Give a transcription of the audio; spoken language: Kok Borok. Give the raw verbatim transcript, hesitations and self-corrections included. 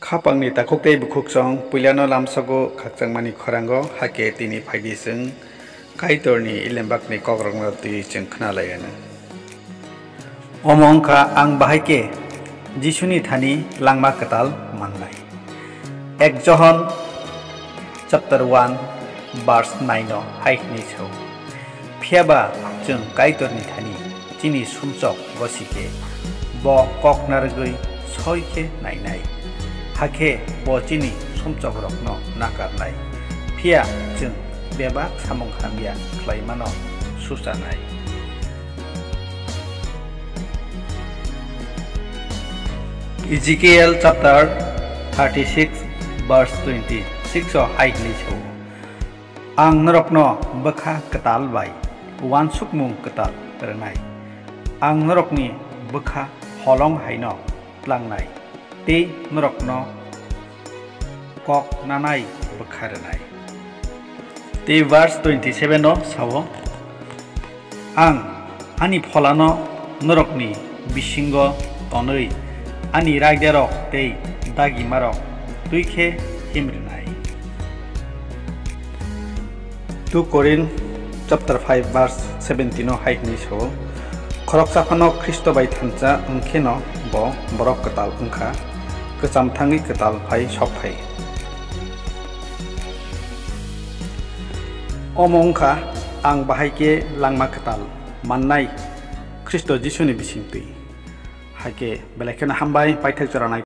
Khapangni takhuk tei bukhuk chwng puilano lamsogo khakchangmani khorango, hakhe tini phaidi chwng Kaitorni ilembakni kokrokno twi chwng khna lai anw. Omo wng kha ang bahai khe Jisuni thani langma kwtal mannai. Ek Johon chapter one verse nine o hai hwnwi sao, "Phiya ba chwng Kaitorni thani chini sumchok gosi khe bo kok narwgwi soi khe nainai, hakhe bo chini sumchokrokno nakarnai, phiya chwng bebak samung hamya khlaimano suchanai." Ezekiel chapter thirty-six verse twenty-six o hai hwnwi sao, "Ang norokno bwkha kwtal bai uansukmung kwtal rwnai, ang norokni bwkha holong haino tlangnai tei norokno kok nanai bwkha rwnai." Tei verse twenty-seven o sao, "Ang ani pholano norokni bisingo tonwi ani raidarok tei dagimarok twi khe him rwnai." Two Korin chapter five verse seventeen o hai hwnwi sao, "Khoroksa phano Khristo bai thansa wng kheno bo borok kwtal wng kha, kwcham thangwi kwtal phai sok phai." Omo wng kha ang bahai khe langma kwtal mannai Khristo Jisuni bisingtwi. Hai khe belai kheno hambai, paithak jora nai